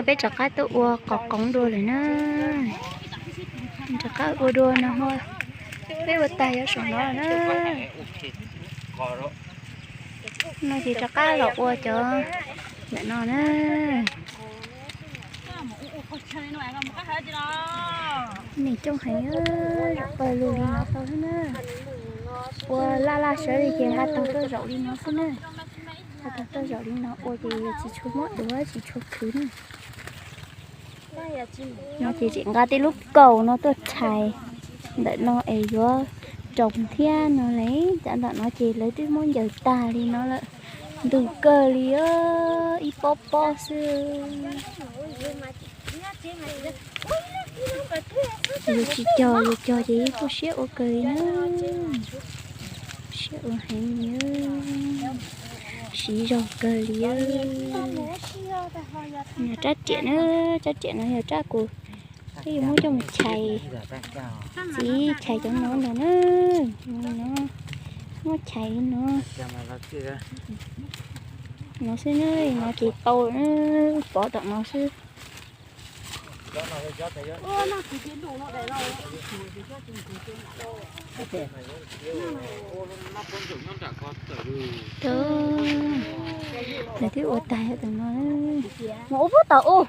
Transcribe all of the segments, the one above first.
Peb rov qab tuaj ua qos qoov dua lawm na. Rov qab ua dua no ho. Peb ua tag yuav saum no na. No ces rov qab los ua cov ntawm no na. Neeg coob heev, zaum pawg lug li no tau xwb na. Ua laj laj sawv li ces nqa tog tuaj zaum li no xwb na. Nqa tog tuaj zaum li no ua ces tsis tshua muab duav tsis tshua khwv na. No ces tseem nqa tej lub kaus no tuaj rhais ntawm no es yuav roos thiab no le. Cov ntawm no ces lawv twb muab ncaws tag li no lawm. Ntug kawg li, ib pob pob xwb. Yus tsis cog, yus cog ces ib kuj siab ua kawg li na. Siab ua heev li, siv zog kawg li. Yog rab riam na, rab riam no yog rab kuv, twb yuav muab coj mus chais, txiv chais cov no ntag na. Muab chais no, no xwb na, no ces tau, pov tom no xwb. Lawv twb ua tag tam no, mus ua puab tom ub.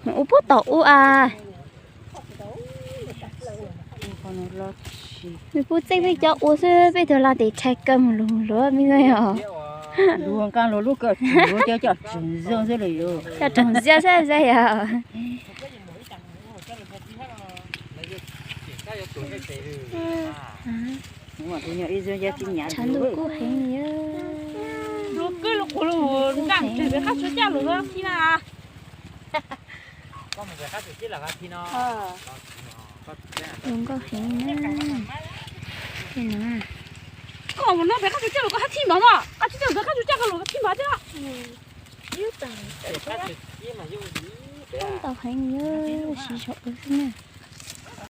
Mus ua puab tom ub a. Nws kuj txeeb peb cov ua xwb, peb tug la tes rhais kaw mus lug luav me os. Luag nqa luag lub kawm tsuag luav cov coj tsoom zog xwb lawm yog. Coj tsoom zog xwb yog. Tshav ntuj kub heev li. Zoo nkauj heev na. Koj mus no pem qab tsuas caj los koj hab thij mov no, qab tsuas caj los koj hab thij mov thiab. Zoo nkauj heev li, siv zog ua xwb na.